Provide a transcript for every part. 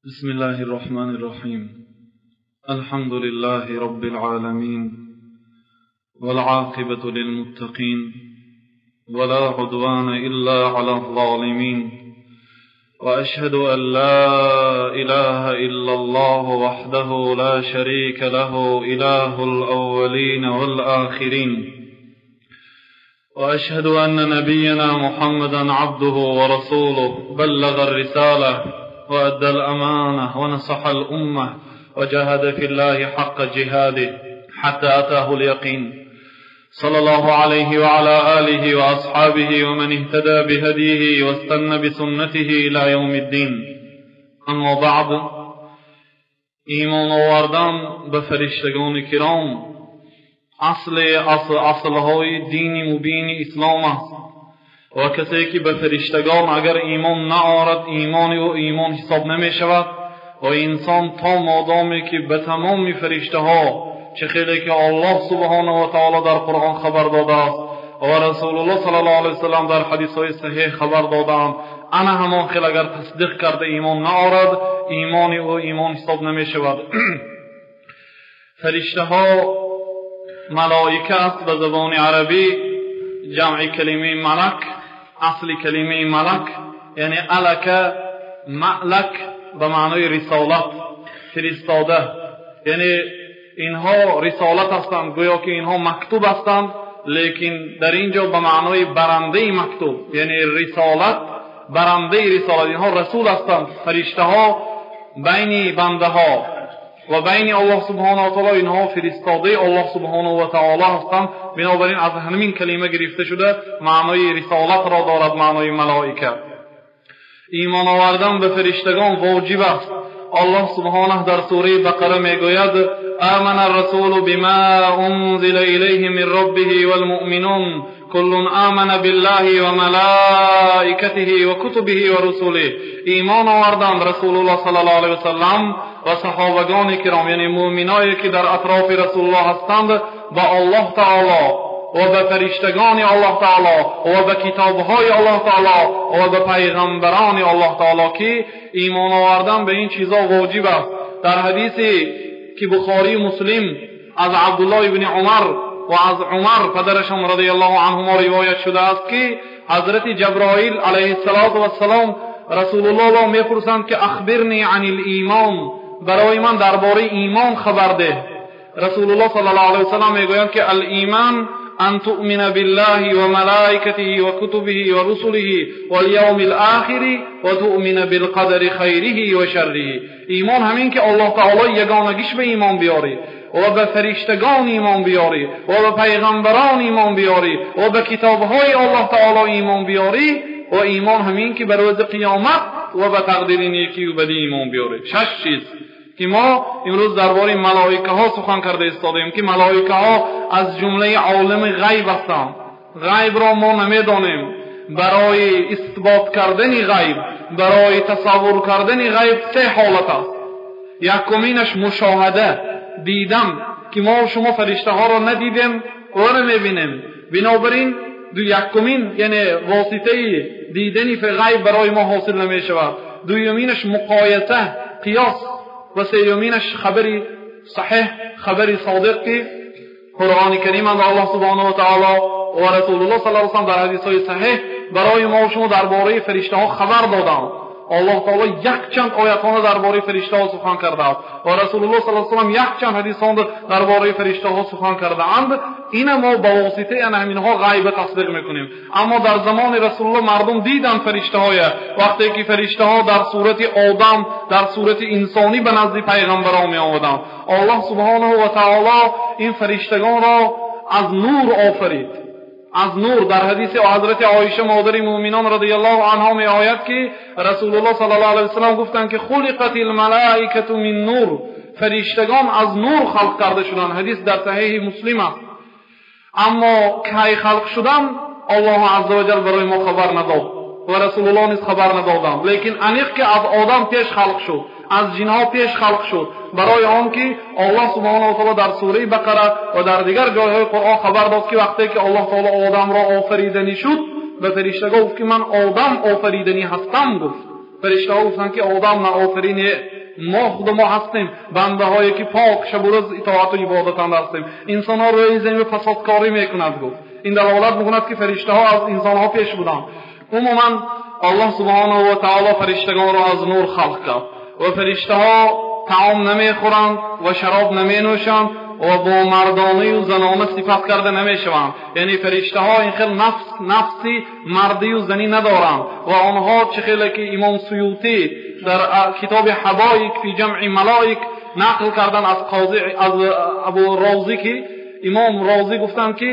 بسم الله الرحمن الرحيم. الحمد لله رب العالمين، والعاقبة للمتقين، ولا عدوان إلا على الظالمين، وأشهد أن لا إله إلا الله وحده لا شريك له، إله الأولين والآخرين، وأشهد أن نبينا محمدا عبده ورسوله، بلغ الرسالة وأدى الأمانة ونصح الأمة وجاهد في الله حق جهاده حتى أتاه اليقين، صلى الله عليه وعلى آله وأصحابه ومن اهتدى بهديه واستنى بسنته إلى يوم الدين. أما بعد، ایمان آوردن به فرشتگان کرام اصل اصلهای دین مبین اسلام است و کسی که به فرشتگان اگر ایمان نآورد، ایمان او ایمان حساب نمی شود و انسان تا مادامی که به تمام فرشته ها، چه خیلی که الله سبحانه و تعالی در قرآن خبر داده است و رسول الله صلی الله علیه وسلم در حدیث های صحیح خبر دادند، انا همان خیل اگر تصدیق کرده ایمان نآورد، ایمان او ایمان حساب نمی شود. فرشته ها ملائکه است به زبان عربی، جمع کلمه ملک، اصل کلمه ملک یعنی الک، ملک به معنای رسالت، فرستاده، یعنی اینها رسالت هستند، گویا که اینها مکتوب هستند، لیکن در اینجا به معنای برنده مکتوب، یعنی رسالت، برنده رسالت، اینها رسول هستند. فرشته ها بین بنده ها و بین الله سبحانه و تعالی، اینها فرستاده الله سبحانه و تعالی هستند. بنابراین از همین کلمه گرفته شده، معنای رسالت را دارد، معنای ملائکه. ایمان آوردن به فرشتگان واجب است. الله سبحانه در سوره بقره میگوید: آمن الرسول بما انزل الیه من ربه والمؤمنون كل آمن بالله وملائكته وكتبه ورسله. ایمان آوردند رسول الله صلی الله علیه وسلم و صحابگان کرام، یعنی مؤمنایی که در اطراف رسول الله هستند، با الله تعالی و به فرشتگان الله تعالی و به کتابهای الله تعالی و به پیغمبران الله تعالی، که ایمان آوردن به این چیزا واجب است. در حدیثی که بخاری مسلم از عبدالله ابن عمر و از عمر پدرشان رضی الله عنهما روایت شده است که حضرت جبرائیل علیه السلام رسول الله را میپرسند که اخبرنی عن الایمان، برای من درباره ایمان خبر ده. رسول الله صلی الله علیه وسلم میگویند که الایمان ان تؤمن بالله وملائكته وكتبه ورسله واليوم الآخر وتؤمن بالقدر خیره و شره. ایمان همین که الله تعالی یگانگیش به ایمان بیاری و به فرشتگان ایمان بیاری و به پیغمبران ایمان بیاری و به کتابهای الله تعالی ایمان بیاری، و ایمان همین که به روز قیامت و به تقدیر نیکی و بدی ایمان بیاری. شش چیز که ما امروز درباره ملائکه ها سخن کرده ایستادیم که ملائکه ها از جمله عالم غیب هستند. غیب را ما نمیدانیم. برای اثبات کردن غیب، برای تصور کردن غیب سه حالت است. یکمینش مشاهده، دیدن، که ما و شما فرشته ها را ندیدیم و نمیبینیم. بنابراین یکمین یعنی واسطه دیدن غیب برای ما حاصل نمی شود. دومینش مقایسه، قیاس، و سیومینش خبری صحیح، خبری صادق که قرآن کریم از الله سبحانه و تعالی و رسول الله صلی الله علیه و سلم در حدیث های صحیح برای ما و شما درباره فرشته ها خبر دادند. الله تعالی یک چند آیت ها درباره فرشته ها سخن کرده است و رسول الله صلی الله علیه و سلم یک چند حدیث ها درباره فرشته ها سخن کرده اند. این ما با واسطه همینها غیب تصدیق میکنیم. اما در زمان رسول الله مردم دیدن فرشته های، وقتی که فرشته ها در صورت آدم، در صورت انسانی به نزد پیغمبران می آمدند. الله سبحانه و تعالی این فرشتگان را از نور آفرید، از نور. در حدیث حضرت عایشه مادر مؤمنان رضی الله عنها می آید که رسول الله صلی الله علیه و سلم گفتند که خلقت الملائکه من نور، فرشتگان از نور خلق کرده شدند. حدیث در صحیح مسلم است. اما کی خلق شدن الله عزوجل برای ما خبر نداد و رسول الله نیز خبر ندادند، لیکن انیق که از آدم پیش خلق شد، از جنها پیش خلق شد، برای آن که الله سبحانه و تعالی در سوره بقره و در دیگر جایهای قرآن خبر داد که وقتی که الله تعالی آدم را آفریدنی شد، به فرشته گفت که من آدم آفریدنی هستم. گفت Фариштаҳо гуфтанд ки Одам наофарини мо худ мо ҳастем, бандаҳое ки пок шабу рӯз итоату ибодатанд ҳастем. Инсонҳо рӯи замин фасодкорӣ мекунад гуфт. Ин далолат мекунад ки фариштаҳо аз инсонҳо пеш буданд. Умуман Аллоҳ субҳонаҳу ва таоло фариштагонро аз нур халқ кард ва фариштаҳо таом намехӯранд ва шароб наменӯшанд ва бо мардонаю занона сифат карда намешаванд. Яъне фариштаҳо ин хел нафси мардию занӣ надоранд ва онҳо чӣ хеле ки имом Суютӣ дар китоби Ҳабоик фи ҷамъи малоик нақл кардан аз қози аз Абу Розӣ ки имом Розӣ гуфтанд ки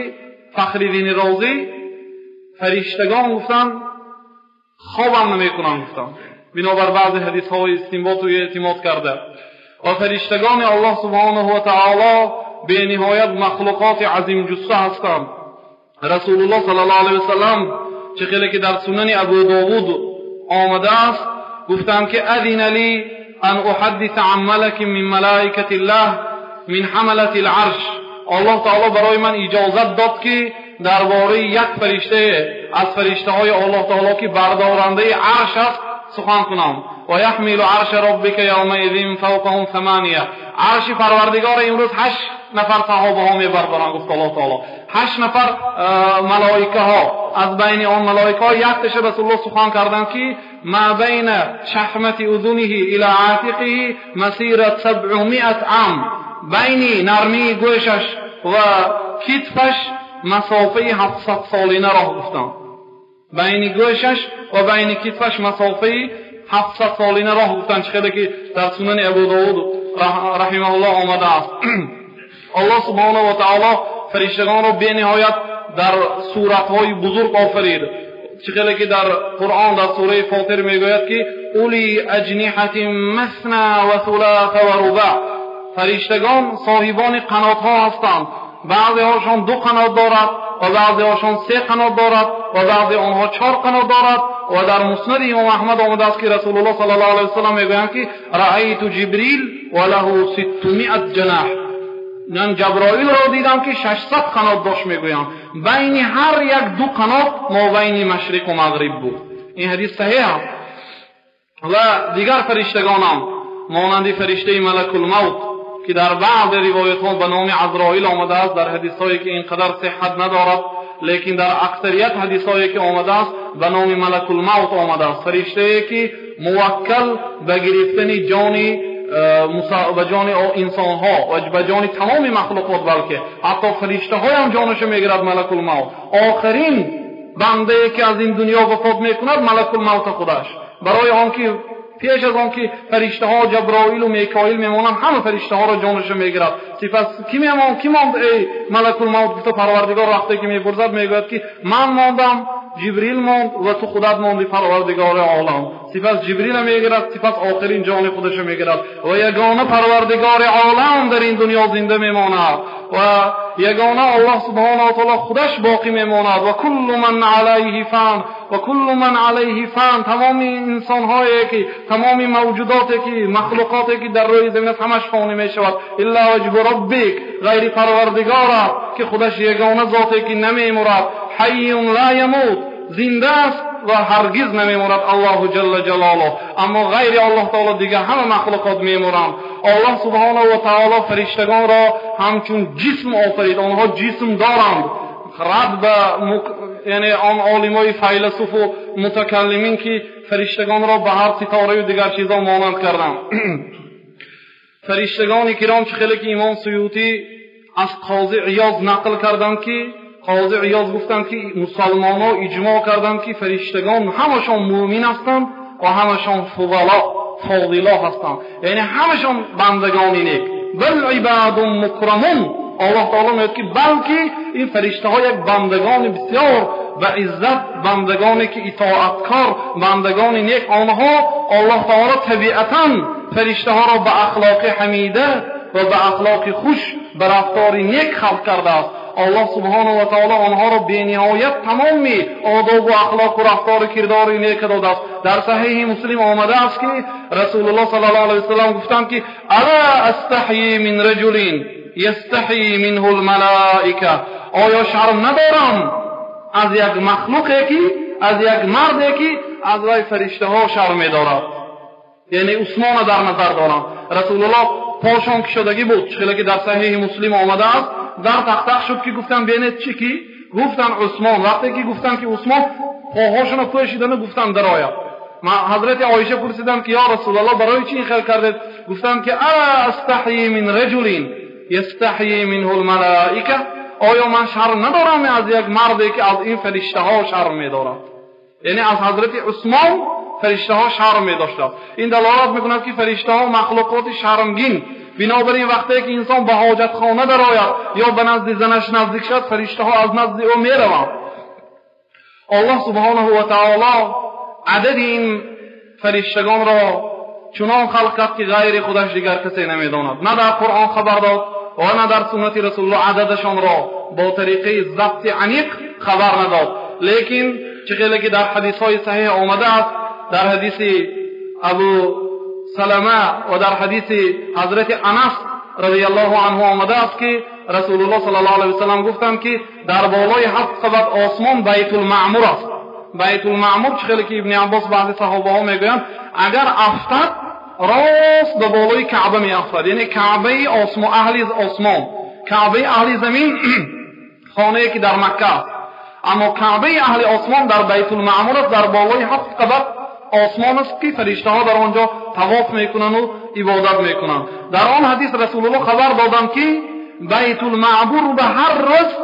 Фахриддини Розӣ фариштагон гуфтанд хобам намекунанд гуфтанд. Бинобар баъзе ҳадисҳои истинботу эътимод карда ва фариштагони Аллоҳ субҳонаҳу ва таоло бениҳоят махлуқоти азимҷусса ҳастанд. Расулуллоҳ саллаллоҳу алайҳи васаллам чӣ хеле ки дар сунани Абу Довуд омадааст гуфтанд ки أذن لي أن أحدث عن ملك من ملائكة الله من حملة العرش. Аллоҳ таоло барои ман иҷозат дод ки дар бораи як фаришта аз фариштаҳои Аллоҳ таоло ки бардорандаи арш аст сухан кунам. Ва яҳмилу арша роббика явмаизин фавқаҳум самания. Арши парвардигор имрӯз 8 нафар саҳобаҳо мебардоранд гуфт Аллоҳ таоло. 8 нафар малоикаҳо, аз байни он малоикаҳо якташа Расулуллоҳ сухан карданд ки ма байна шаҳмати узуниҳи ила атиқиҳи масират 700 ам, байни нармии гӯшаш ва китфаш масофаи 700 солина роҳ гуфтанд. Байни гӯшаш ва байни китфаш масофаи 700 солина роҳ гуфтанд, чӣ хеле ки дар сунани Абу Довуд раҳимаҳуллоҳ омадааст. Аллоҳ субҳонаҳу ва таоло фариштагонро бениҳоят дар суратҳои бузург офарид. Чӣ хеле ки дар Қуръон дар сураи Фотир мегӯяд ки ули аҷниҳатин масна ва суласа ва рубаъ. Фариштагон соҳибони қанотҳо ҳастанд. Баъзеҳошон 2 қанот дорад ва баъзеҳошон 3 қанот дорад ва баъзе онҳо 4 қанот дорад. Ва дар муснади имом Аҳмад омадааст ки Расулуллоҳ саллаллоҳу алайҳи васаллам мегӯянд ки раайту Ҷибрил ва лаҳу 600 ҷанаҳ. Ман Ҷаброилро дидам ки 600 қанот дошт мегӯянд. Байни ҳар як 2 қанот мобайни машриқу мағриб буд. Ин ҳадис саҳеҳ аст. Ва дигар фариштагонам монанди фариштаи малакулмавт ки дар баъзе ривоятҳо ба номи Азроил омадааст, дар ҳадисҳое ки ин қадар сиҳҳат надорад, лекин дар аксарият ҳадисҳое ки омадааст ба номи малакулмавт омадааст. Фариштае ки муваккал ба гирифтани ҷони ба ҷони инсонҳо ва ба ҷони тамоми махлуқот, балки ҳатто фариштаҳоям ҷонашо мегирад малакулмавт. Охирин бандае ки аз ин дунё вафот мекунад малакулмавт худаш. Барои он ки пеш аз он ки фариштаҳо Ҷаброилу Микоил мемонанд, ҳама фариштаҳоро ҷонашо мегирад. Сипас ки мемон, ки монд эй малакулмавт гуфта Парвардигор вақте ки мепурсад мегӯяд ки ман мондам, Ҷибрил монд ва ту худат монди Парвардигори олам. Сипас Ҷибрила мегирад, сипас охирин ҷони худашо мегирад ва ягона Парвардигори олам дар ин дунё зинда мемонад ва ягона Аллоҳ субҳонаҳу ва таоло худаш боқӣ мемонад. Ва куллу ман алайҳи фан ва куллу ман алайҳи фан. Тамоми инсонҳое ки, тамоми мавҷудоте ки, махлуқоте ки дар рӯи замин аст ҳамаш фонӣ мешавад. Илла ваҷҳу роббик, ғайри Парвардигора ки худаш ягона зоте ки намемурад, ҳайюн ла ямут, зинда аст ва ҳаргиз намемурад Аллоҳу ҷалла ҷалолуҳ. Аммо ғайри Аллоҳ таоло дигар ҳама махлуқот мемуранд. Аллоҳ субҳонаҳу ва таоло фариштагонро ҳамчун ҷисм офарид, онҳо ҷисм доранд. Рад ба яъне он олимои файласуфу мутакаллимин ки фариштагонро ба ҳар ситораю дигар чизо монанд карданд. Фариштагони киром чӣ хеле ки имом Суютӣ аз Қози Иёз нақл карданд ки Қози Иёз гуфтанд ки мусалмонҳо иҷмоъ карданд ки фариштагон ҳамашон мӯмин ҳастанд ва ҳамашон фузало фозило ҳастанд, яъне ҳамашон бандагони нек. Бал ибадун мукрамун. Аллоҳ таоло мегӯяд ки балки ин фариштаҳо як бандагони бисёр ба иззат, бандагоне ки итоаткор, бандагони нек. Онҳо Аллоҳ таоло табиатан фариштаҳоро ба ахлоқи ҳамида ва ба ахлоқи хуш, ба рафтори нек халқ кардааст. Аллоҳ субҳонаҳу ва таоло онҳоро бениҳоят тамоми одобу ахлоқу рафтору кирдори нек додааст. Дар саҳиҳи Муслим омадааст ки Расулуллоҳ саллаллоҳу алайҳи васаллам гуфтанд ки ала астаҳйи мин раҷулин ястаҳйи минҳу лмалоика. Оё шарм надорам аз як махлуқе ки, аз як марде ки از وی فرشته ها شرم می‌دارد. یعنی عثمان در نظر دارم. رسول الله پاشان کشادگی بود، چخیلی که در صحیح مسلم آمده است، در تختخ شد که گفتن بینید چی کی؟ گفتن عثمان. وقتی که گفتن که عثمان، پاهاشون پوشیدن و گفتن درآید. حضرت عایشه پرسیدن که یا رسول الله برای چی این خیر کردید؟ گفتن که استحیی من رجل یستحیی منه الملائکه، آیا من شرم ندارم از یک مردی که از این فرشته ها شرم می‌دارد؟ یعنی از حضرت عثمان فرشته ها شرم می‌داشتند. این دلالت می‌کند که فرشته ها مخلوقات شرمگین. بنابراین وقتی که انسان به حاجت خانه درآید یا به نزد زنش نزدیک شد، فرشته ها از نزد او می‌روند. الله سبحانه و تعالی عدد این فرشتگان را چنان خلق کرد که غیر خودش دیگر کسی نمی‌داند. نه در قرآن خبر داد و نه در سنت رسول الله عددشان را با طریقه ضبط عمیق خبر نداد. لیکن چه که در حدیث های صحیح آمده است، در حدیث ابو سلمه و در حدیث حضرت انس رضی الله عنه آمده است که رسول الله صلی الله علیه وسلم گفتند که در بالای 7 قبط آسمان بیت المعمور است. بیت المعمور چه که ابن عباس بعضی صحابه ها میگویند اگر افتد راست به بالای کعبه می افتد، یعنی کعبه آسمان اهل آسمان، کعبه اهل زمین خانه که در مکه است، اما کعبه اهل آسمان در بیت المعمور است، در بالای 7 قبط آسمان است که فرشته ها در آنجا طواف میکنند و عبادت میکنند. در آن حدیث رسول الله خبر دادند که بیت المعمور به هر روز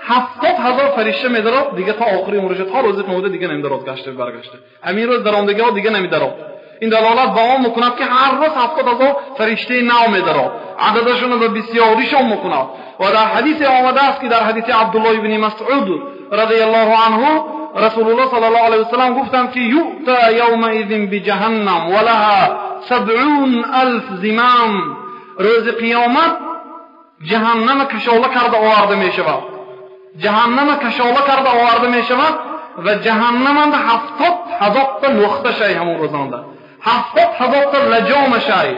70,000 فرشته میدارد، دیگه تا آخری عمرش تا روز قیامت دیگه نمیدارد گشته برگشته. همین روز درآمدگی ها دیگه نمیدارد. این دلالت به آن میکند که هر روز 70,000 فرشته نو میدارد، عددشون به بسیاریشان میکند. و در حدیث آمده است که در حدیث عبدالله بن مسعود رضی الله عنه رسول الله صلی الله علیه وسلم گفتند که یؤتی یومئذ بجهنم ولها 70,000 زمام. روز قیامت جهنم کشاله کرده آورده میشود، جهنم کشاله کرده آورده میشود و جهنم 70,000 تا نقطه شی همون روزانده، 70,000 تا لجام شی،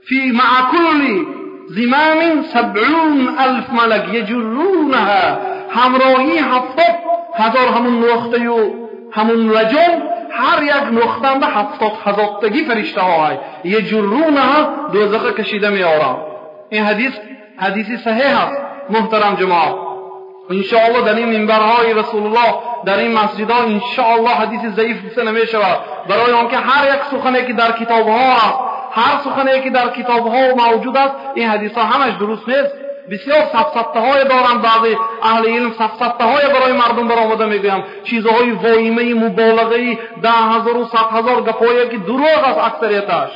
فی مع کل زمام 70,000 ملک یجرونها، همراهی 70,000 همون نقطه و همون لجام، هر یک نقطه 70,000 تگی فرشته های یجرونها دوزخ کشیده میآورند. این حدیث حدیث صحیح است محترم جماعت. انشاءالله در این منبرهای رسول الله، در این مسجدها انشاءالله حدیث ضعیف گفته نمی شود، برای آنکه هر یک سخنی که در کتاب ها است، هر سخنی که در کتاب ها موجود است، این حدیث ها همش درست نیست. بسیار سفسطه های دارند بعضی اهل علم، سفسطه های برای مردم برآمده میگویند، چیزهای وایمه مبالغه 10,000 و 100,000 گپایی که دروغ است اکثریتش،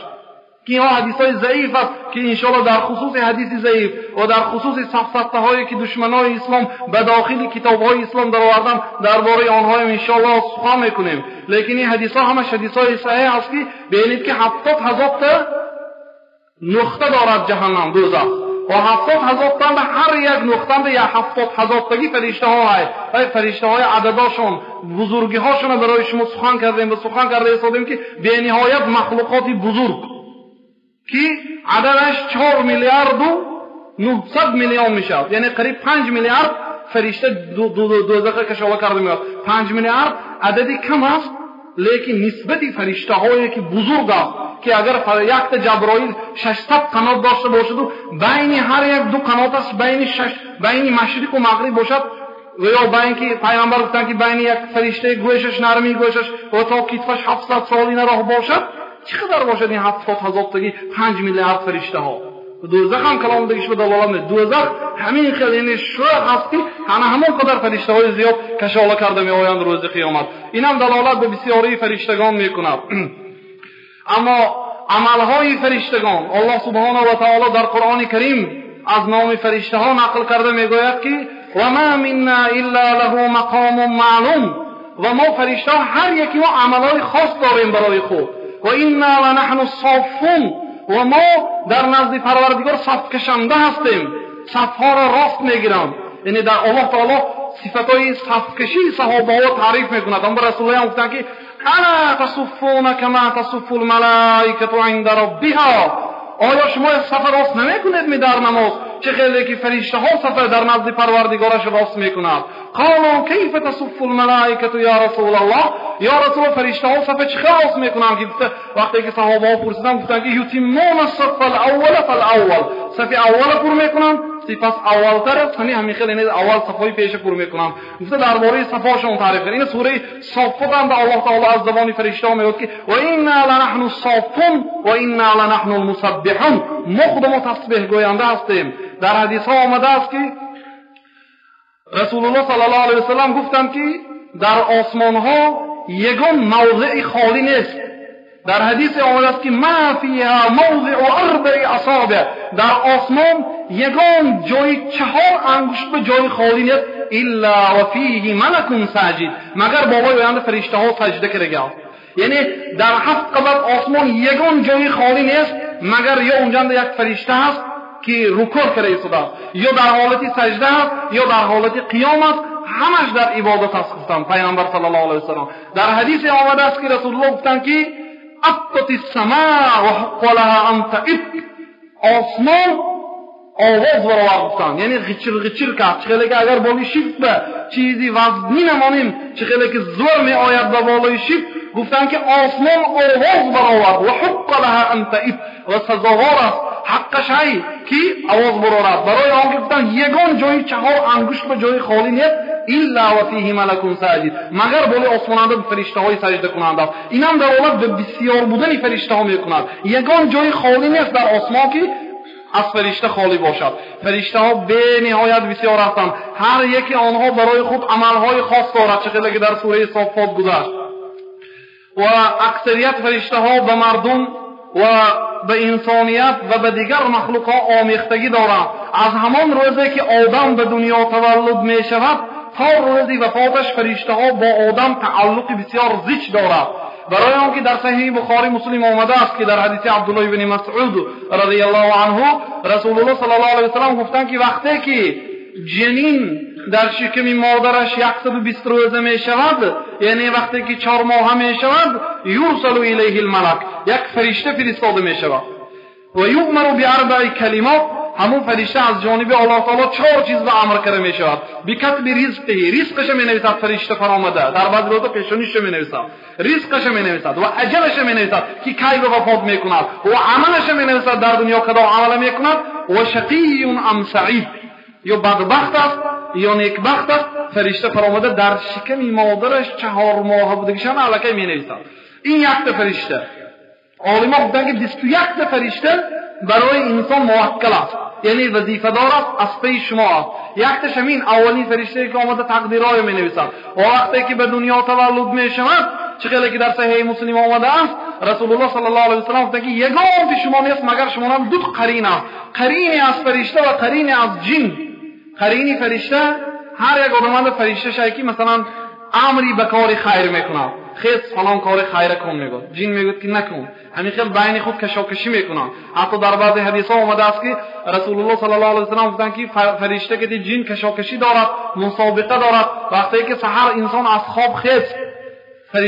که اینها حدیث های ضعیف است که انشاءالله در خصوص حدیث ضعیف و در خصوص سفسطه هایی که دشمنای اسلام به داخل کتاب های اسلام درآوردن درباره آنها انشاءالله سخن میکنیم. لیکن این حدیث ها همش حدیث های صحیح است که ببینید که 70,000 تا نقطه دارد جهنم دوزخ و 70,000 تا به هر یک نقطه به 70,000 تگی فرشته ها های فرشته های عدداشون بزرگی هاشون برای شما سخن کردیم و سخن کرده ایستادیم که به نهایت مخلوقات بزرگ که عددش 4 میلیارد و 900 میلیون میشود، یعنی قریب 5 میلیارد فرشته دوزخ کشاله کرده میاد. 5 میلیارد عددی کم است، لیکن نسبت فرشته هایی که بزرگ است که اگر یک تا جبرائیل 600 قنات داشته باشد و بین هر یک دو قناتش بین مشرق و مغرب باشد، و یا بین که پیامبر گفتند که بین یک فرشته گوشش نرمی گوشش و تا کتفش 700 سال این راه باشد، چقدر باشد این 70,000 تگی 5 میلیارد فرشته ها؟ دوزخ هم کلام دیگه شو دلالت میده. دوزخ همین خیلی یعنی شوخ است که همون قدر فرشته های زیاد کشاله کرده میآیند روز قیامت. اینم دلالت به بسیاری فرشتگان میکند. اما عملهای فرشتگان، الله سبحانه و تعالی در قرآن کریم از نام فرشته ها نقل کرده میگوید که و ما منا الا له مقام معلوم، و ما فرشته ها هر یکی ما عملهای خاص داریم برای خود، و انا لنحن الصافون، و ما در نزد پروردگار صف کشنده هستیم، صفها را راست میگیرند. یعنی در الله تعالی صفتهای صفکشی صحابه ها تعریف میکند. اما رسول الله هم گفتند که الا تصفون کما تصف الملائکه عند ربها، آیا شما صف راست نمیکنید می در نماز چه خیلی که فرشته ها صف در نزد پروردگارش راست میکند. قالوا کیف تصف الملائکه یا رسول الله، یا رسول الله فرشته ها صف چه راست میکنند؟ که وقتی که صحابه ها پرسیدن گفتند که یتمون الصف الاول فالاول، صف اول پر میکنند سپس اولتر است، همین خیلی یعنی اول صفای پیش پر میکنند. گفته درباره صفاشون تعریف کرد. این سوره صافات هم به الله تعالی از زبان فرشته ها میگه که و انا لنحن الصافون و انا لنحن المسبحون، ما خودمون تسبیح گوینده هستیم. در حدیث ها آمده است که رسول الله صلی الله علیه و سلم گفتند که در آسمان ها یگان موضع خالی نیست. در حدیث آمده است که ما فیها موضع اربع اصابع، در آسمان یگان جای 4 انگشت به جای خالی نیست، الا و فیه ملک ساجد، مگر بالای آینده فرشته ها سجده کرده. یعنی در 7 قبط آسمان یگان جای خالی نیست مگر یا اونجا یک فرشته هست که رکوع کرده ایستاده است، یا در حالت سجده است، یا در حالت قیام است، همش در عبادت است. گفتند پیامبر صلی الله علیه و سلم. در حدیث آمده است که رسول الله گفتند که ابطت السماء و حق لها ان تئب، آسمان آواز برآورد گفتند، یعنی غچر غچر کرد. چه که اگر بالای شیب به چیزی وزنی نمانیم، چه که زور می آید به بالای شیب، گفتند که آسمان آواز برآورد و حق لها ان تئب، و سزاوار است حقش ای که آواز برآورد. برای آن گفتند یگان جای 4 انگشت به جای خالی نیست الا و فیه ملک ساجد، مگر بالای آسمان فرشته های سجده کننده است. این هم دلالت به بسیار بودن فرشته ها میکند. یگان جای خالی نیست در آسمان که از فرشته خالی باشد. فرشته ها به نهایت بسیار هستند، هر یکی آنها برای خود عملهای خاص دارد، چه که در سوره صافات گذشت. و اکثریت فرشته ها به مردم و به انسانیت و به دیگر مخلوق ها آمیختگی دارند. از همان روزی که آدم به دنیا تولد می شود تا روزی وفاتش فرشته ها با آدم تعلق بسیار زیچ دارد. برای آنکه در صحیح بخاری مسلم آمده است که در حدیث عبدالله بن مسعود رضی الله عنه رسول الله صلی الله علیه و سلم گفتند که وقتی که جنین در شکم مادرش 120 روزه می شود، یعنی وقتی که 4 ماه می شود، یرسل الیه الملک، یک فرشته فرستاده می شود و یؤمر باربع کلمات، همون فرشته از جانب الله تعالی 4 چیز به امر کرده می شود. بکتب رزقه، رزقش می نویسد فرشته فرامده، در بعض روزا پیشونیش می نویسد، رزقش می نویسد و اجلش می نویسد که کی به وفات می کند، و عملش می نویسد در دنیا کدام عمل می کند، و شقی ام سعید، یا بدبخت است یا نیکبخت است. فرشته فرامده در شکم مادرش 4 ماه بودگیش هم الکی می نویسد. این یک تا فرشته. عالمان گفتند که 21 تا فرشته برای انسان موکل است، یعنی وظیفه دار است، از پی شما است. یک تاش همین اولین فرشته که آمده تقدیرهای می نویسد. و وقتی که به دنیا تولد می شود، چه خیلی که در صحیح مسلم آمده است، رسول الله صلی الله علیه و سلم گفتند که یگان شما نیست مگر شما هم 2 قرین است، قرینی از فرشته و قرینی از جن. قرینی فرشته هر یک آدم فرشته شای که مثلا امری به کار خیر میکنه، خیز فلان کار خیر کن میگه، جن میگه که نکن، همین خیلی بین خود کشاکشی میکنن. حتی در بعضی حدیث ها آمده است که رسول الله صلی الله علیه و سلم گفتند که فرشته که جن کشاکشی دارد، مسابقه دارد. وقتی که سحر انسان از خواب خیز،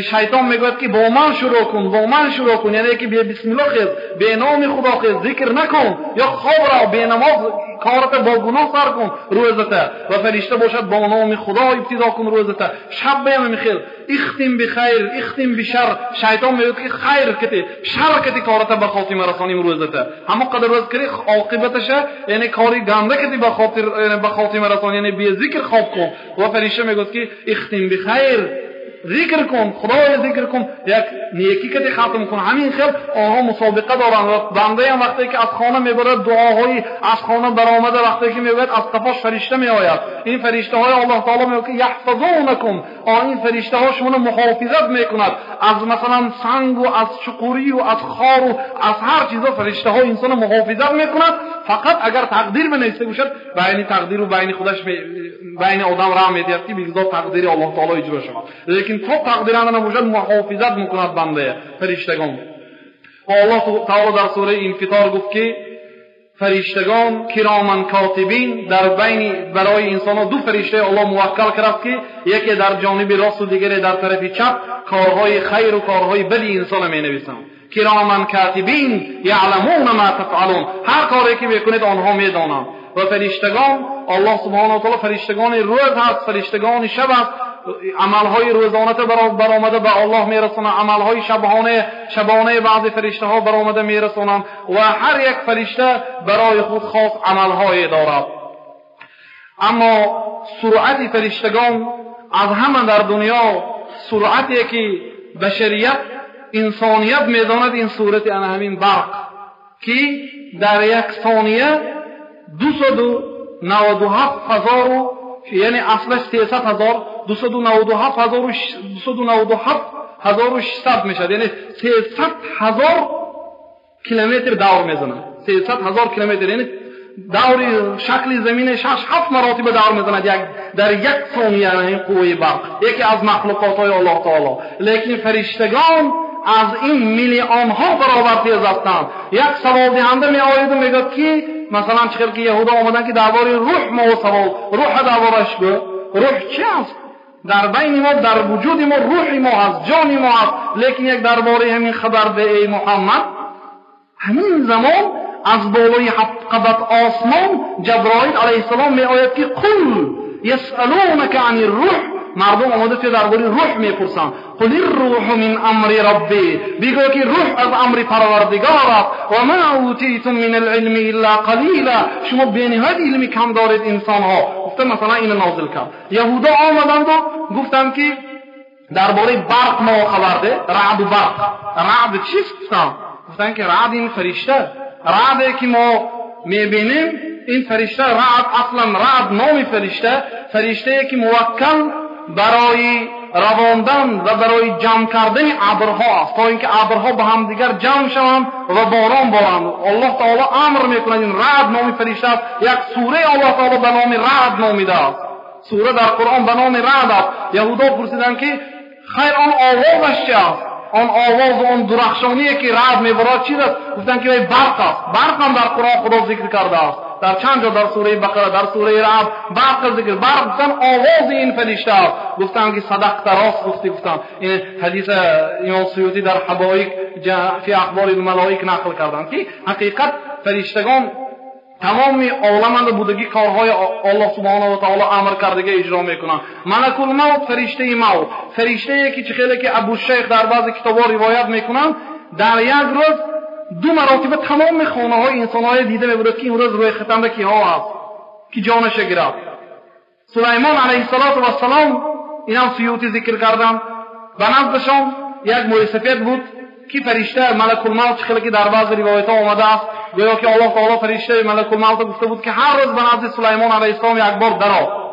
شیطان میگوید که با من شروع کن، با من شروع کن، یعنی که بی بسم الله خیز، به نام خدا خیز، ذکر نکن، یا خواب را به نماز کارت با گناه سر کن روزته. و فرشته باشد با نام خدا ابتدا کن روزته. شب به همین خیل اختم بخیر اختم بشر، شیطان میگوید که خیر کتی شر کتی کارت به خاتمه رسانیم روزته. همون قدر روز کری عاقبتش یعنی کاری گنده کتی به خاطر به خاتمه رسانی، یعنی بی ذکر خواب کن. و فرشته میگوید که اختم بخیر، ذکر کن، خدای ذکر کن، یک نیکی که ختم کن. همین خیل آنها مسابقه دارند. و بنده هم وقتی که از خانه میبرد دعاهایی از خانه برآمده، وقتی که میگوید از قفاش فرشته میآید، این فرشته های الله تعالی میگه که یحفظونکم، این فرشته ها شما رو محافظت میکند از مثلا سنگ و از چقوری و از خار و از هر چیزا. فرشته ها انسان محافظت میکند. فقط اگر تقدیر بنویسته باشد بین تقدیر و بین خودش بین آدم راه میدهد که بگذار تقدیر الله تعالی اجرا شود، لیکن تا تقدیر نباشد محافظت میکند بنده فرشتگان. و الله تعالی در سوره انفطار گفت که فرشتگان کرامن کاتبین، در بین برای انسان ها 2 فرشته الله موکل کرد که یکی در جانب راست و دیگری در طرف چپ کارهای خیر و کارهای بد انسان می نویسند. کرامن کاتبین یعلمون ما تفعلون، هر کاری که میکنید آنها میدانند. و و فرشتگان الله سبحانه و تعالی فرشتگان روز هست، فرشتگان شب هست. عملهای روزانه برآمده به الله میرسانند، عملهای شبانه بعضی فرشته ها برآمده میرسانند و هر یک فرشته برای خود خاص عملهای دارد. اما سرعت فرشتگان از همه در دنیا سرعتی که بشریت انسانیت میداند، این صورت انا همین برق که در یک ثانیه 297,000، یعنی اصلش 300,000، 297,600 میشد، یعنی 300,000 کیلومتر دور میزند. 300,000 کیلومتر، یعنی دور شکل زمین 6-7 مراتب دور میزند در یک ثانیه. این قوه برق یکی از مخلوقات های الله تعالی. لیکن فرشتگان از این میلیون ها برابر تیز هستند. یک سوال دهنده می آید و میگوید که مثلا چخیر که یهودا آمدن که درباره روح ما سوال، روح دربارش گو، روح چی است؟ در بین ما، در وجود ما، روح ما هست، جان ما هست. لیکن یک درباره همین خبر به ای محمد، همین زمان از بالای 7 قبط آسمان جبرائیل علیه السلام می آید که قل یسألونک عن الروح. مردم آمده که درباره روح میپرسند. قل الروح من امر ربی، بگو که روح از امر پروردگار است. و ما اوتیتم من العلم الا قلیلا، شما بی‌نهایت علمی کم دارید انسان ها. گفته مثلا این نازل کرد. یهودا آمدند و گفتند که درباره برق ما خبر ده، رعد و برق. رعد چیست؟ گفتند که رعد این فرشته، رعد که ما میبینیم این فرشته رعد، اصلا رعد نام فرشته، فرشته که موکل برای رواندن و برای جمع کردن ابرها است، تا اینکه ابرها به هم دیگر جمع شوند و باران بارند. الله تعالی امر میکند. این رعد نام فرشته است. یک سوره الله تعالی به نام رعد نامیده است. سوره در قرآن به نام رعد است. یهودا پرسیدند که خیر آن آوازش چه است؟ آن آواز و آن درخشانی که رعد میبارد چیز است؟ گفتند که برق است. برق هم در قرآن خدا ذکر کرده است، در چند جا، در سوره بقره، در سوره رعد برق ذکر. برق گفتن آواز این فرشته است. گفتند که صدقت، راست گفتی. گفتند این حدیث امام سیوطی در حبایک فی اخبار الملائک نقل کردند که حقیقت فرشتگان تمام عالم بودگی کارهای الله سبحانه و تعالی امر کردگی اجرا میکنند. ملک الموت فرشته موت، فرشته که خیلی که ابو شیخ در بعضی کتاب‌ها روایت میکنند در یک روز 2 مراتب تمام خانه های انسان های دیده میبرد که این روز روی ختم به کیها هست که جانش گرفت. سلیمان علیه السلام، اینم سیوطی ذکر کردم، به نزدشان یک موی سفید بود که فرشته ملک الموت خیلی که در بعض روایت ها آمده است، گویا که الله تعالی فرشته ملک الموت گفته بود که هر روز به نزد سلیمان علیه السلام یک بار درا،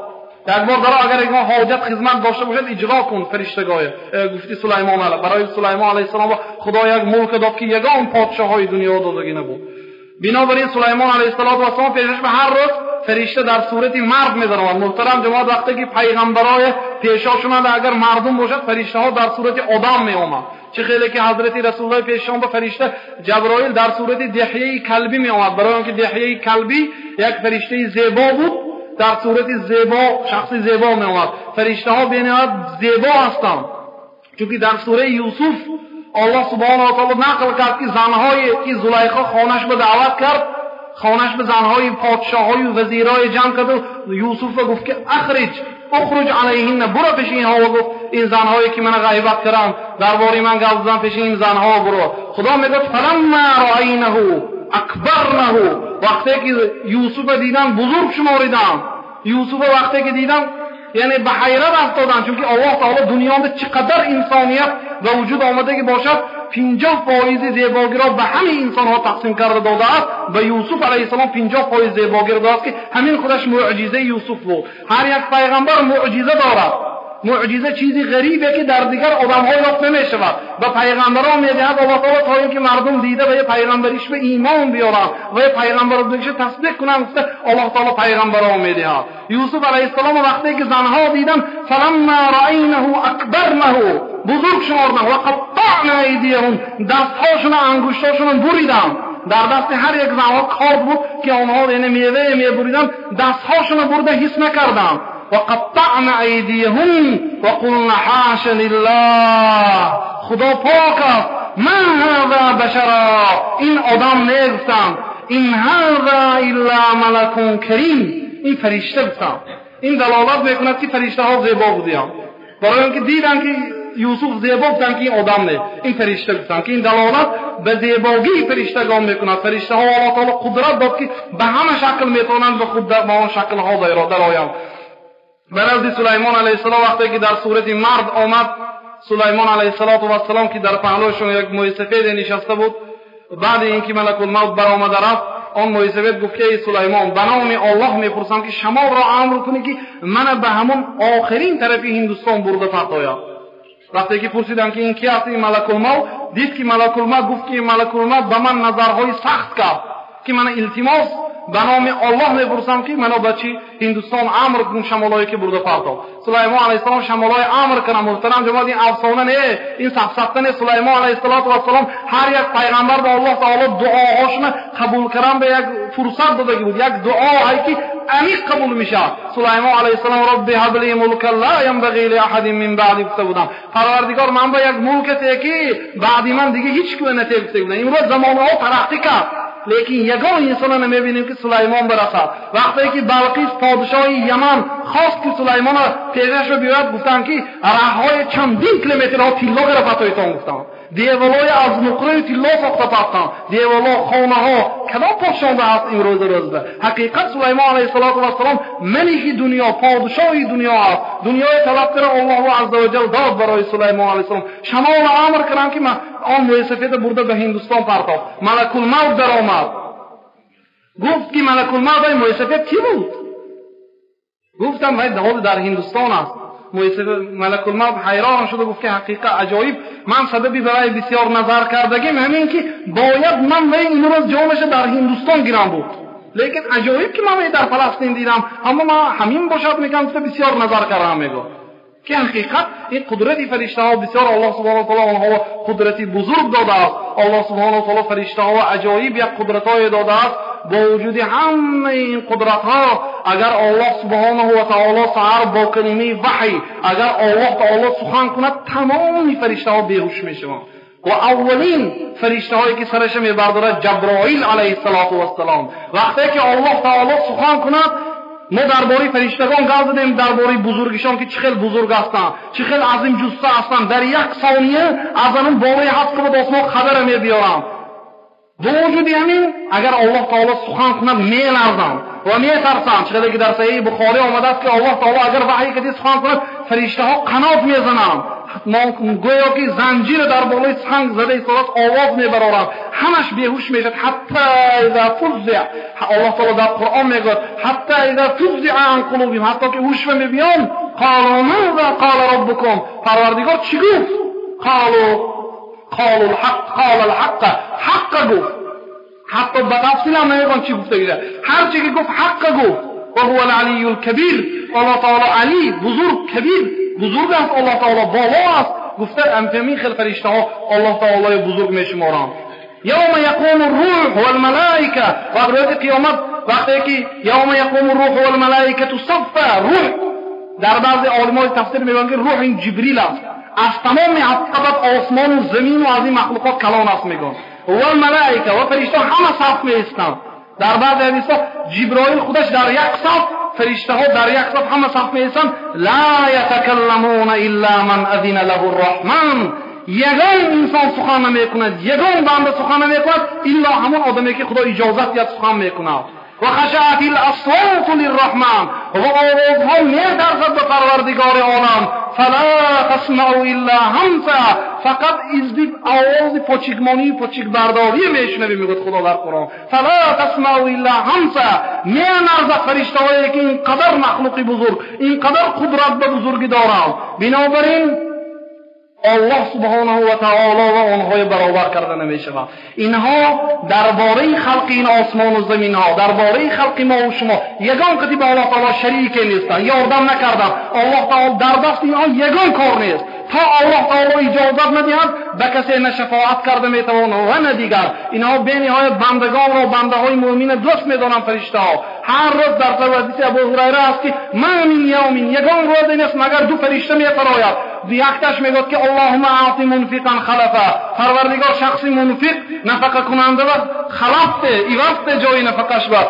یک بار درا، اگر یک حاجت خدمت داشته باشد اجرا کن. فرشتگاه گفتی سلیمان علیه، برای سلیمان علیه السلام خدا یک ملک داد که یگان پادشاه‌های دنیا دادگی نبود. بنابراین سلیمان علیه السلام پیشش به هر روز فرشته در صورت مرد می‌درآمد. محترم جماعت، وقتی که پیغمبرای پیشاشون اگر مردم باشد فرشته ها در صورت آدم می‌آمد. چه خیلی که حضرت رسول الله پیششان به فرشته جبرائیل در صورت دحیه کلبی می‌آمد، برای آنکه دحیه کلبی یک فرشته زیبا بود، در صورت زیبا، شخص زیبا می‌آمد. فرشته ها بی‌نهایت زیبا هستند، چون که در سوره یوسف الله سبحانه و تعالی نقل کرد که زنهای که زلیخا خانه‌اش به دعوت کرد، خانه‌اش به زنهای پادشاه‌های و وزیرای جمع کرد و یوسف گفت که اخرج علیهن، برو پیش اینها و گفت این زنهایی که من غیبت کردم درباره من گپ زدن، پیش این زنها برو. خدا میگه فلما رأینه اکبرنه، وقتی که یوسف دیدن بزرگ شماریدن. یوسف وقتی که دیدن یعنی به حیرت افتادن، چون که الله تعالی دنیا ده چقدر انسانیت و وجود آمده که باشد 50% زیباگی را به همه انسان ها تقسیم کرده داده است. و یوسف علیه السلام 50% زیباگی را داده است که همین خودش معجزه یوسف بود. هر یک پیغمبر معجزه دارد. معجزه چیزی غریبه که در دیگر آدم‌ها یافت نمی‌شود و پیغمبران می‌دهد الله تعالی تا اینکه مردم دیده و یه پیغمبریش به ایمان بیارن و یه پیغمبر بودنش تصدیق کنن. الله تعالی پیغمبران می‌دهد. یوسف علیه السلام وقتی که زنها دیدن فلما رأینه اکبرنه، بزرگ شمردن و قطعنا ایدیهم، دستهاشون انگشتاشون بریدن. در دست هر یک زنها کارد بود که آنها یعنی میوه میبریدن، دستهاشون برده حس نکردن. وقطعنا ایدیهم وقلنا حاش لله، خدا پاک است، ما هذا بشرا، این آدم نیستم، ин ҳаза илла малакун карим, ин фаришта гуфтанд. Ин далолат мекунад ки фариштаҳо зебо буданд, барои инки диданд ки Юсуф зебо гуфтанд ки ин одам не, ин фаришта гуфтанд, ки ин далолат ба зебогии фариштагон мекунад. Фариштаҳо Аллоҳ таоло қудрат дод ки ба ҳама шакл метавонанд ба худ ба он шаклҳо дароянд. Ба назди Сулаймон алайҳиссалом вақте ки дар сурати мард омад, Сулаймон алайҳиссалоту вассалом ки дар паҳлӯшон як мӯйсафеде нишаста буд, баъди инки малакулмавт баромада рафт, он мӯйсафед гуфт ки эй Сулаймон, ба номи Оллоҳ мепурсам ки шамолро амр кунӣ ки мана ба ҳамон охирин тарафи Ҳиндустон бурда партояд. Вақте ки пурсидам ки ин ки аст, ин малакулмавт, дид ки малакулмавт гуфт ки малакулмавт ба ман назарҳои сахт кард ки мана илтимос ба номи Оллоҳ мепурсам ки мано ба чи Ҳиндустон амр кун шамолое ки бурда партов. Сулаймон алайҳиссалом шамолое амр кардам. Муҳтарам ҷамоат, ин афсона не, ин сафсата не. Сулаймон алайҳиссалоту вассалом ҳар як пайғамбар ба Аллоҳ таоло дуоҳошона қабул кардан ба як фурсат додагӣ буд, як дуоҳае ки амиқ қабул мешавад. Сулаймон алайҳиссалом робби ҳабли мулкан ла янбағи ли аҳадин мин баъди гуфта будам, Парвардигор, ман ба як мулкате ки баъди ман дига ҳеҷ кӯ нате гуфта будам. Имрӯз замонаҳо тараққӣ кард, лекин ягон инсона намебинем ки Сулаймон бирасад. Вақте ки Балқис, подшоҳи Яман, хост ки Сулаймона пешашро биёяд, гуфтанд ки раҳҳои чандин километрҳо тилло гира гуфтанд, деволҳои аз нуқраи тилло сохта партанд, деволҳо, хонаҳо. Кадом подшоҳда ҳаст имрӯза рӯзда? Ҳақиқат, Сулаймон алайҳиссалоту вассалом малики дунё, подшоҳи дунё аст. Дунёи талаб кара, Аллоҳу азза ва ҷал дод барои Сулаймон алайҳиссалом. Шамолро амр кардам ки он мӯйсафеда бурда ба Ҳиндустон партофт. Малакулмавт даромад, гуфт ки малакулмавт, ай мӯйсафед кӣ буд? Гуфтам, вай ҳозир дар Ҳиндустон аст. Малакулмавт ҳайрон шуда гуфт ки ҳақиқа аҷоиб, ман сабаби барои бисёр назар кардагим ҳамин ки бояд ман вай имрӯз ҷонаша дар Ҳиндустон гирам буд, лекин аҷоиб ки ман вай дар Фаластин дидам, аммо ман ҳамин бошад мекам, бисёр назар кардам. Мегӯ ки ҳақиқат ин қудрати фариштаҳо бисёр. Аллоҳ субҳана таоло онҳо қудрати бузург додааст. Аллоҳ субҳана таоло фариштаҳо аҷоиб як қудратҳое додааст. Бо вуҷуди ҳамаи ин қудратҳо, агар Аллоҳ субҳонаҳу ва таоло саҳар бо калимаи ваҳй, агар Аллоҳ таоло сухан кунад, тамоми фариштаҳо беҳуш мешаванд. Ва аввалин фариштаҳое ки сараша мебардорад, Ҷаброил алайҳиссалоту вассалом. Вақте ки Аллоҳ таоло сухан кунад, мо дар бораи фариштагон гап задем, дар бораи бузургишон ки чӣ хел бузург ҳастанд, чӣ хел азим ҷусса ҳастанд, дар як сония аз анун болои ҳафт қабат осмон хабара мебиёранд. Бо вуҷуди ҳамин, агар Аллоҳ таоло сухан кунад, меларзанд ва метарсанд. Чӣ хеле ки дар Саҳиҳи Бухорӣ омадааст ки Аллоҳ таоло агар ваҳй кади сухан кунад, фариштаҳо қанот мезананд, гӯё ки занҷира дар болои санг зада истодааст, овоз мебароранд, ҳамаш беҳуш мешавад. Ҳатта иза фуззиа, Аллоҳ таоло дар Қуръон мегӯяд, ҳатта иза фуззиа ан қулубиҳим, ҳатто ки ҳушва мебиён, қолу маза қола роббукум, Парвардигор чӣ гуфт? Қолу лҳақ, қол алҳаққа, ҳаққа гуфт. Ҳатто ба тафсил ҳам намегӯянд чӣ гуфта гида, ҳарчи ки гуфт, ҳаққа гуфт. Ва ҳува алалию лкабир, Аллоҳ таоло али бузург, кабир бузург аст, Аллоҳ таоло боло аст гуфта. Ҳамин хел фариштаҳо Аллоҳ таолои бузург мешуморанд. Явма яқуму рӯҳ валмалоика, ва рӯзи қиёмат вақте ки явма яқуму рӯҳу валмалоикату саффа, рӯҳ, дар баъзе олимои тафсир мегӯянд ки рӯҳ ин Ҷибрил аст, аз тамоми ҳафт қабат осмону замину аз ин махлуқот калон аст мегӯянд, валмалоика ва фариштаҳо ҳама саф меистанд. Дар баъзе ҳадисҳо Ҷиброил худаш дар як саф, фариштаҳо дар як саф, ҳама саф меистанд. Ла ятакалламуна илла ман азина лаҳу рраҳман, ягон инсон сухан намекунад, ягон банда сухан намекунад, илло ҳамон одаме ки Худо иҷозат диҳад сухан мекунад. Ва хашаат ласвоту лирраҳман, ва овозҳо метарсад ба Парвардигори олам. Фала тасмау илла ҳамса, фақат изди овози почикмонӣ, почикбардорӣ мешунавӣ, мегӯяд Худо дар Қуръон. Фала тасмау илла ҳамса, меларзад фариштаҳое ки ин қадар махлуқи бузург, ин қадар қудрат ба бузургӣ доранд. Бинобар ин Аллоҳ субҳонаҳу ва таоло ва онҳои баробар карда намешавад. Инҳо дар бораи халқи ин осмону заминҳо, дар бораи халқи мо шумо ягон қати ба Аллоҳ таоло шарике нестанд, ёрдам накарданд. Аллоҳ таоло дар дасти инҳо ягон кор нест. То Аллоҳ таоло иҷозат надиҳад, ба касе на шафоат карда метавонад ва на дигар. Инҳо бениҳоят бандагонро, бандаҳои мӯъмина дӯст медоранд фариштаҳо. Ҳар рӯз дар ҳадиси Абу Ҳурайра аст ки ма мин явмин, ягон рӯзе нест, магар ду фаришта мефарояд. Якташ мегӯяд ки Аллоҳумма аъти мунфиқан халафа, Парвардигор шахси мунфиқ нафақа кунанда ва халафте ивазте ҷои нафақаш ва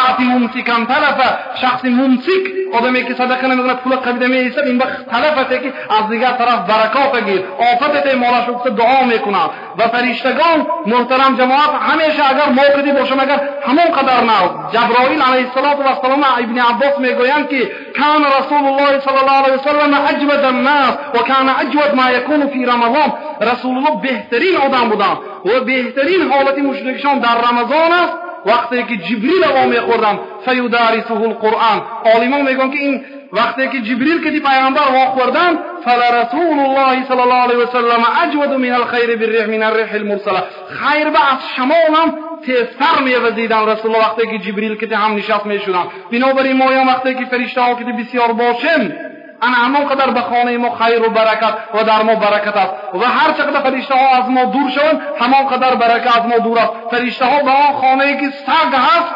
аъти мумсикан талафа, шахси мумсик одаме ки садақа намекунад, пула қабида меистад, ин ба талафате ки аз дигар тараф баракота гир, офатете молаш гуфта дуо мекунад. Ва фариштагон муҳтарам ҷамоат ҳамеша агар мо киди бошам, агар ҳамон қадар нав Ҷаброил алайҳиссалоту вассалом Ибни Аббос мегӯянд ки кана Расулуллоҳи саллаллоҳу алайҳи васаллам аҷвада аннас ва кана аҷвад ма якуну фи Рамазон. Расулуллоҳ беҳтарин одам буданд ва беҳтарин ҳолати мушрикшон дар Рамазон аст, вақте ки Ҷибрил во мехӯрданд фаюдарисуҳу лқуръон. Олимон мегӯянд ки ин вақте ки Ҷибрил киди пайғамбар вохӯрданд, фала Расулуллоҳи саллаллоҳу алайҳи васаллам аҷваду мин алхайри бирриҳ мин арриҳи лмурсала, хайр ба аз шамолам тезтар мевазиданд Расулуллоҳ вақте ки Ҷибрил киди ҳам нишаст мешуданд. Бинобар ин моям вақте ки фариштаҳо киди бисёр бошем, ана ҳамон қадар ба хонаи мо хайру баракат ва дар мо баракат аст. Ва ҳар чӣ қадар фариштаҳо аз мо дур шаванд, ҳамон қадар барака аз мо дур аст. Фариштаҳо ба он хонае ки саг ҳаст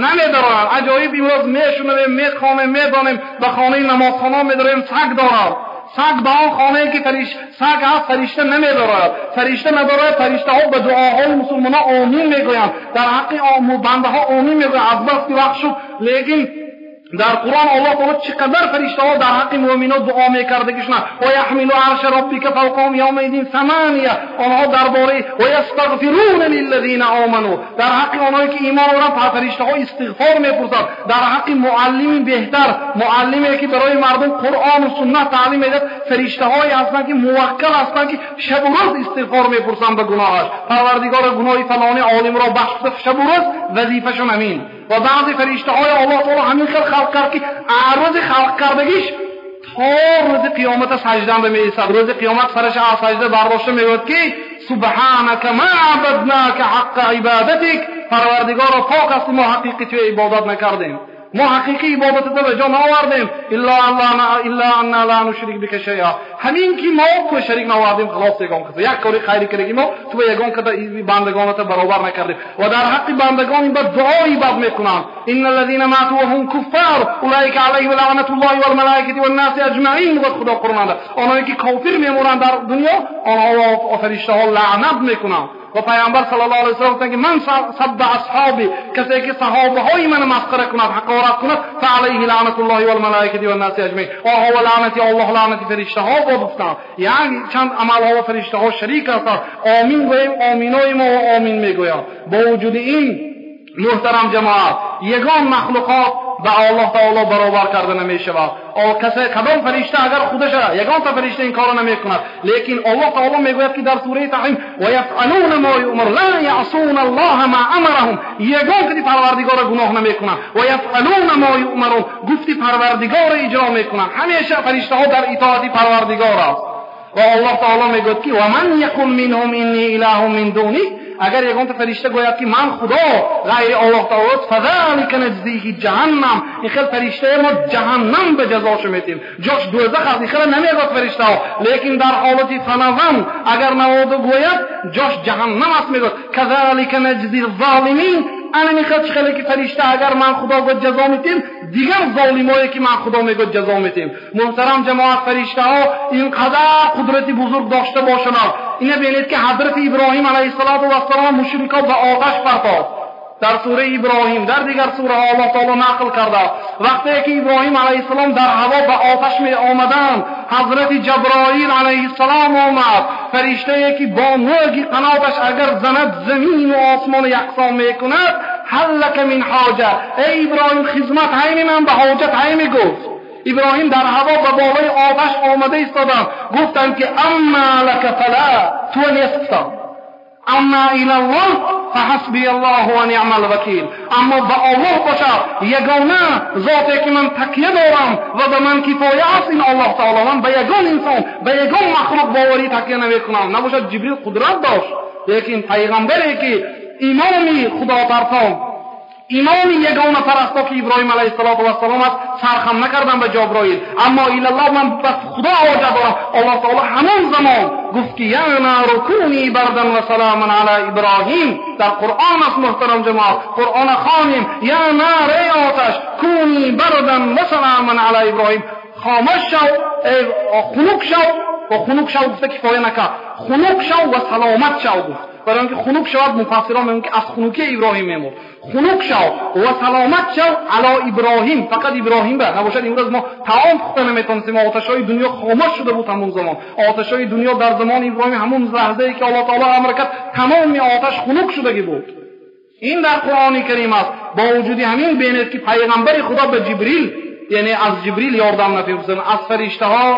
намедароранд. Аҷоиб, имрӯз мешунавем, мехонем, медонем, ба хонаи намозхона медорем, саг дорад. Саг ба он хонае ки саг ҳаст фаришта намедорад. Фаришта надорад, фариштаҳо ба дуоҳои мусулмонҳо омин мегӯянд, дар ҳаққи бандаҳо омин мегӯянд. Аз бас ки вақт шуд, лекин дар Қуръон Аллоҳ таоло чӣ қадар фариштаҳо дар ҳаққи муъминот дуо мекардагишна. Ва яҳмилу арша роббика фавқаҳум явмаидин самания, онҳо дар бораи ва ястағфируна лиллазина оману, дар ҳаққи онҳое ки имон оранд фариштаҳо истиғфор мепурсанд. Дар ҳаққи муаллими беҳтар, муаллиме ки барои мардум Қуръону суннат таълим медиҳад, фариштаҳое ҳастанд ки муваккал ҳастанд ки шабу рӯз истиғфор мепурсанд ба гуноҳаш. Парвардигоро, гуноҳи фалони олимро бахш, шабу рӯз вазифашон ҳамин. Ва баъзе фариштаҳои Аллоҳ таоло ҳамин хел халқ кард ки рӯзи халқ кардагиш то рӯзи қиёмата саҷданда меистад. Рӯзи қиёмат сараша аз саҷда бардошта мегӯяд ки субҳанака ма абаднака ҳаққа ибадатик, Парвардигоро, пок ҳасти, мо ҳақиқи туя ибодат накардем, мо ҳақиқи ибодатро ба ҷо наовардем, илла анна ла нушрик бика шайъа, ҳамин ки мо ту шарик наовардем, халос ягон каса як кори хайри кардаги мо ту ба ягон каса бандагоната баробар накардем. Ва дар ҳаққи бандагон ин ба дуои бад мекунанд. инна аллазина мату ва ҳум куффар улайка алайҳим лаънатуллоҳи валмалоикати ваннаси аҷмаин, мегӯяд Худо Қуръонда. Онҳое ки кофир мемонанд дар дунё, онҳо фариштаҳо лаънат мекунанд. Ва пайғамбар саллаллоҳу алайҳи васаллам гуфтанд ки ман сабба асҳоби, касе ки саҳобаҳои мана масхара кунад, ҳақорат кунад, фаалайҳи лаънатуллоҳи валмалоикати ваннаси аҷмаин, онҳо ва лаънати Аллоҳ, лаънати фариштаҳо бод гуфтанд. Яъне чанд амалҳо ва фариштаҳо шарик ҳастанд. Омин гӯем, оминои мо ва омин мегӯянд. Бо вуҷуди ин муҳтарам ҷамоат, ягон махлуқот ба Аллоҳ таоло баробар карда намешавад. Касе кадом фаришта агар худаша ягонта фаришта ин корро намекунад, лекин Аллоҳ таоло мегӯяд ки дар сураи Таҳрим ва яфъалуна ма юъмар ла яъсуна Аллоҳа ма амараҳум, ягон кади Парвардигорро гуноҳ намекунанд. Ва яфъалуна ма юъмарун, гуфти Парвардигорро иҷро мекунанд. Ҳамеша фариштаҳо дар итоати Парвардигор аст. Ва Аллоҳ таоло мегӯяд ки ва ман яқул минҳум инни илаҳун мин дуни, агар ягонта фаришта гӯяд ки ман худо ғайри Аллоҳ таоло, фазалика наҷзиҳи ҷаҳаннам, ин хел фариштае мо ҷаҳаннам ба ҷазошо метиҳем, ҷош дӯзах аст. Ин хела намегӯяд фариштаҳо, лекин дар ҳолати фанаван агар наводу гӯяд, ҷош ҷаҳаннам аст. Мегӯяд казалика наҷзи золимин, ана мехоҳад чӣ хеле ки фаришта агар ман худо гӯяд ҷазо метиҳем, дигар золимое ки ман худо мегӯяд ҷазо метиҳем. Муҳтарам ҷамоат, фариштаҳо ин қадар қудрати бузург дошта бошанд. Ина бинед ки ҳазрати Иброҳим алайҳиссалоту вассалом мушрикҳо ба оташ партофт. Дар сураи Иброҳим, дар дигар сураҳо Аллоҳ таоло нақл карда, вақте ки Иброҳим алайҳиссалом дар ҳаво ба оташ меомаданд, ҳазрати Ҷаброил алайҳиссалом омад, фариштае ки бо нӯги қаноташ агар занад замину осмон яксон мекунад. ҳал лака мин ҳоҷа, эй Иброҳим, хизмат ҳайми ман ба ҳоҷат ҳайми гуфт. Иброҳим дар ҳаво ба болои оташ омада истоданд, гуфтанд ки амма лака фала, ту нест гуфтанд. Амма илаллоҳ фаҳасбия Аллоҳу ва ниъмал вакил, аммо ба Аллоҳ бошад, ягона зоте ки ман такя дорам ва ба ман кифоя аст ин Аллоҳ таоло. Ман ба ягон инсон, ба ягон махлуқ боварӣ такя намекунам. Набошад Ҷибрил қудрат дошт, лекин пайғамбаре ки имоми худотарсон, имоми ягона парасто ки Иброҳим алайҳиссалоту вассалом аст, сархам накардам ба Ҷаброил. Аммо илаллоҳ, ман ба Худо ҳоҷат дорам. Аллоҳ таоло ҳамон замон гуфт ки я нару куни бардан ва саламан ала Иброҳим. Дар Қуръон аст муҳтарам ҷамоат, Қуръона хонем. Я нар, эй оташ, куни бардан ва саламан ала Иброҳим, хомӯш шав, эй хунук шав. ва хунук шав гуфта кифоя накард, хунук шав ва саломат шав гуфт. Барои инки хунук шавад, муфассирон мегӯянд ки аз хунукии Иброҳим мемурд. Хунук шав ва саломат шав ало Иброҳим, фақат Иброҳим ба набошад. Имрӯз мо таом пухта наметавонистем, оташҳои дунё хомӯш шуда буд ҳамон замон. Оташҳои дунё дар замони Иброҳим ҳамон лаҳзае ки Аллоҳ таоло амр кард, тамоми оташ хунук шудагӣ буд. Ин дар Қуръони Карим аст. Бо вуҷуди ҳамин бинед ки пайғамбари Худо ба Ҷибрил, яъне аз Ҷибрил ёрдам напурсиданд, аз фариштаҳо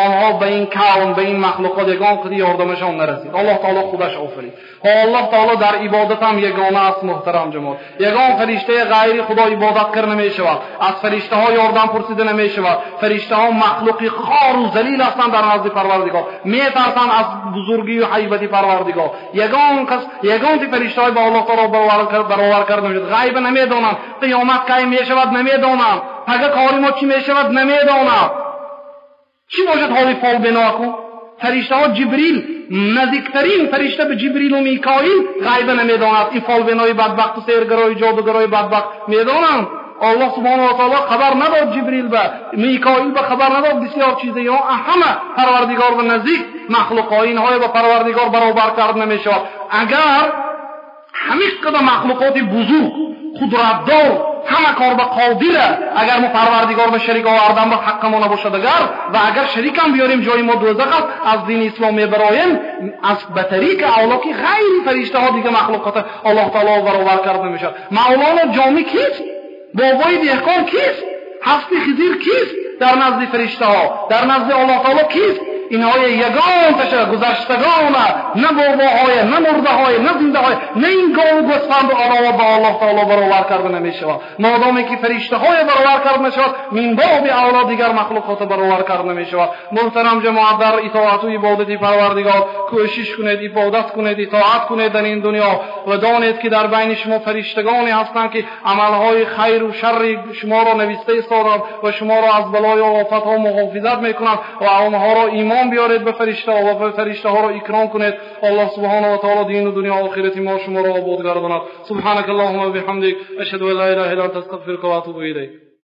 онҳо ба ин кавн, ба ин махлуқот ягон қадри ёрдамашон нарасид. Аллоҳ таоло худаш офарид. Аллоҳ таоло дар ибодат ҳам ягона аст, муҳтарам ҷамоат. Ягон фариштаи ғайри Худо ибодат карда намешавад, аз фариштаҳо ёрдам пурсида намешавад. Фариштаҳо махлуқи хору залил ҳастанд дар назди Парвардигор, метарсанд аз бузургию ҳайбати Парвардигор. Ягон кас, ягон фариштаҳои ба Аллоҳ таоло баровар карда намешавад. Ғайба намедонанд, қиёмат кай мешавад намедонанд, пага кори мо чӣ мешавад намедонанд. Чӣ бошад ҳоли фолбино кун? Фариштаҳо Ҷибрил, наздиктарин фаришта ба Ҷибрилу Микоил ғайба намедонад. Ин фолбинои бадбахту сеҳргарои ҷодугарои бадбахт медонанд. Аллоҳ субҳонаҳу ва таоло хабар надод Ҷибрил ба Микоил ба хабар надод бисёр чизе. Ё ҳама Парвардигор ба наздик махлуқҳо, инҳое ба Парвардигор баробар кард намешавад. Агар ҳамин қадар махлуқоти бузург, қудратдор, ҳама кор ба қодира, агар мо Парвардигор ба шарик овардан ба ҳаққа мо набошад, агар ва агар шарикам биёрем ҷои мо дӯзах аст, аз дини ислом мебароем, аз ба тариқи авло ки ғайри фариштаҳо дига махлуқота Аллоҳ таоло баробар карда намешавад. Мавлоно Ҷомӣ кист? Бобои деҳқон кист? Ҳасби Хизир кист дар назди фариштаҳо? Дар назди Аллоҳ таоло кист? Инҳои ягонташа гузаштагона, на бобоҳое, на мурдаҳое, на зиндаҳое, на ин гову гӯсфанду олова ба Аллоҳ таоло баровар карда намешавад. Модоме ки фариштаҳое баровар карда нашавад, мин боби авло дигар махлуқота баровар карда намешавад. Муҳтарам ҷамоат, дар итоату ибодати Парвардигор кӯшиш кунед, ибодат кунед, итоат кунед дар ин дунё ва донед ки дар байни шумо фариштагоне ҳастанд ки амалҳои хайру шарри шуморо нависта истоданд ва шуморо аз балою офатҳо муҳофизат мекунанд ва онҳоро имон биёред ба фариштаҳо ва фариштаҳоро икром кунед. Аллоҳ субҳонаҳу ва таоло дину дунё охирати мо шуморо обод гардонад. Субҳанака аллоҳумма ва биҳамдик, ашҳаду ан ла илаҳа илла анта, астағфирука ва атубу илайк.